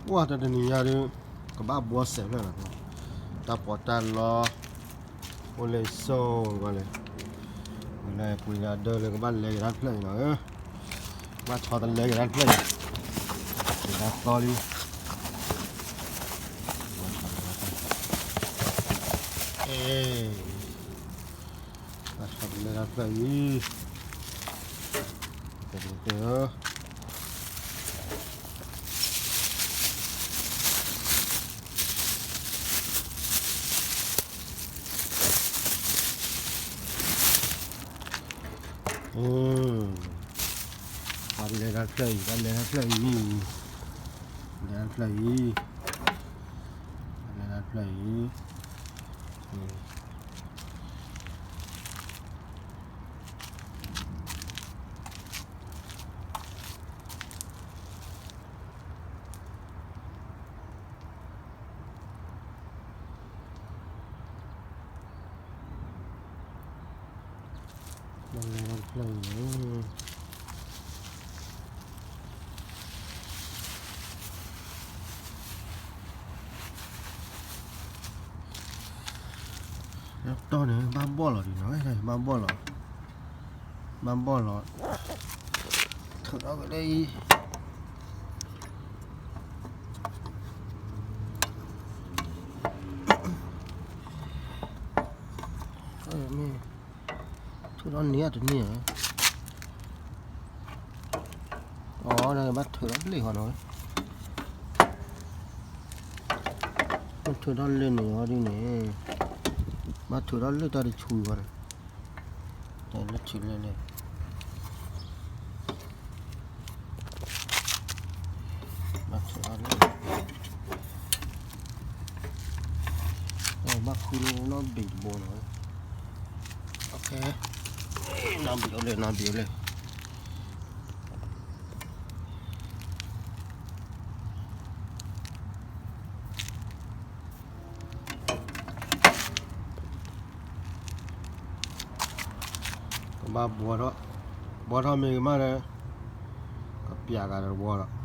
ပှၢ်တနံၤညါဒုး ကဘၣ်ဘှီစဲးဖျၢၣ်လီၤ, တၢ်ပီးတၢ်လီ အိၣ်လၢဆိကီးလဲၣ်, ဝဲလၢပှၤဒၢလၢကဘၣ်လဲၤကဒါတဖျၢၣ်အံၤနီၤ, ဘၣ်ဆီတလဲကဒါတဖျၢၣ်အံၤ, ကဒါသီလံ, ဘၣ်ဆီတလဲကဒါတဖျၢၣ်အံၤ, တဲတဲ ဘၣ်လဲၤတၢ်ဖျၢၣ်အံၤ, ဘၣ်လဲၤတၢ်ဖျၢၣ်အံၤ, လဲၤတၢ်ဖျၢၣ်အံၤ, လဲၤတၢ်ဖျၢၣ်အံၤ, ဘၣ်လဲၤတၢ်ဖျၢၣ်အံၤ, တီၢ်န့ၣ် ဘၣ်ဘီၣ်လီၤဒ်နီၤ, ဘၣ်ဘီၣ်လီၤ, ဘၣ်ဘီၣ်လီၤ, ထုးထီၣ်ကဒါအံၤ, မ့ၢ် ထုးထီၣ်န့ၢ်တန့ၢ်ဧါ, အီ ဘၣ်ထုးထီၣ်လၢဃီနီၤ, ဘၣ်ထုးထီၣ်လၢန့ၣ်အီၤဒ်န့ၣ်, ဘၣ်ထုးထီၣ်လၢတၢ်တဆူဃီန့ၣ်, တၢ်လၢထုးလၢလၢ ဘၣ်ဃုလၢနီၢ်ဘ့းတဘိနီၤ, နီၢ်ဘ့းအိၣ်လၢ နီၢ်ဘ့းအိၣ်လၢ ကဘၣ်ဘှီထီၣ်, ဘှီထီၣ်မ့ၢ်ကမၣ်ဒီး ကပျးကဒီးတဝီဒီး